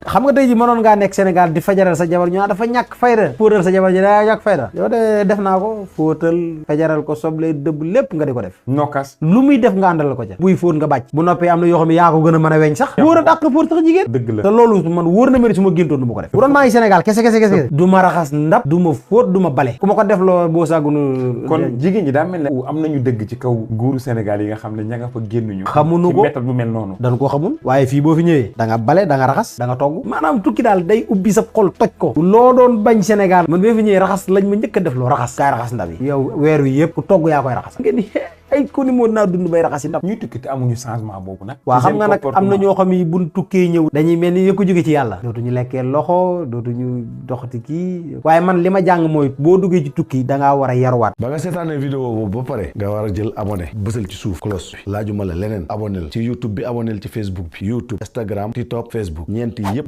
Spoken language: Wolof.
xam nga tey ji mënoon ngaa nekk Sénégal di fajaral sa jabar ñu dafa ñàkk fayda fóotal sa jabar ji daa ñàkk fayda yow de def naa ko fóotal fajaral ko soble dëbb lépp nga di ko def nokkas lu muy def nga àndal ko ca buy fóot nga bàcc bu noppee am na yoo xam ne yaa ko gën a mën a weñ sax góor a dàq fóot sax jigéen dëgg la te loolu man wóor na ma su ma géntoon du ma ko def bu doon maa ngi Sénégal kese du ma raxas ndab du ma fóot du ma bale ku ma ko def loo boo sàggunu kon jigéen ñi daa mel ne am nañu dëgg ci kaw nguuru Sénégal yi nga xam ne ña nga fa génnuñu xamuñu ko ci méthode bu mel noonu dañ ko xamul waaye fii boo fi ñëwee da nga bale da nga raxas da nga togg maanaam tukki daal day ubbi sa xol toj ko loo doon bañ Sénégal man boo fi ñëwee raxas lañ ma njëkk a def loo raxas kaay raxas ndab yi yow weer wi yëpp ku togg yaa koy raxas ngeen ni ay ko ni moo naa dund bay raxas yi ndab ñuy tukki te amuñu changement boobu nag waaw xam nga nag am na ñoo xam yi buñ tukkee ñëw dañuy mel ni ko jóge ci yàlla dootuñu lekkee loxo dootuñu doxati kii waaye man li ma jàng mooy boo duggee ci tukki da ngaa war a yaruwaat ba nga seetaanee vidéo boobu ba pare nga war a jël abonné bësal ci suuf cloche bi laajuma la leneen abonné ci YouTube bi abonné ci Facebook bi YouTube Instagram TikTok Facebook ñeenti yëpp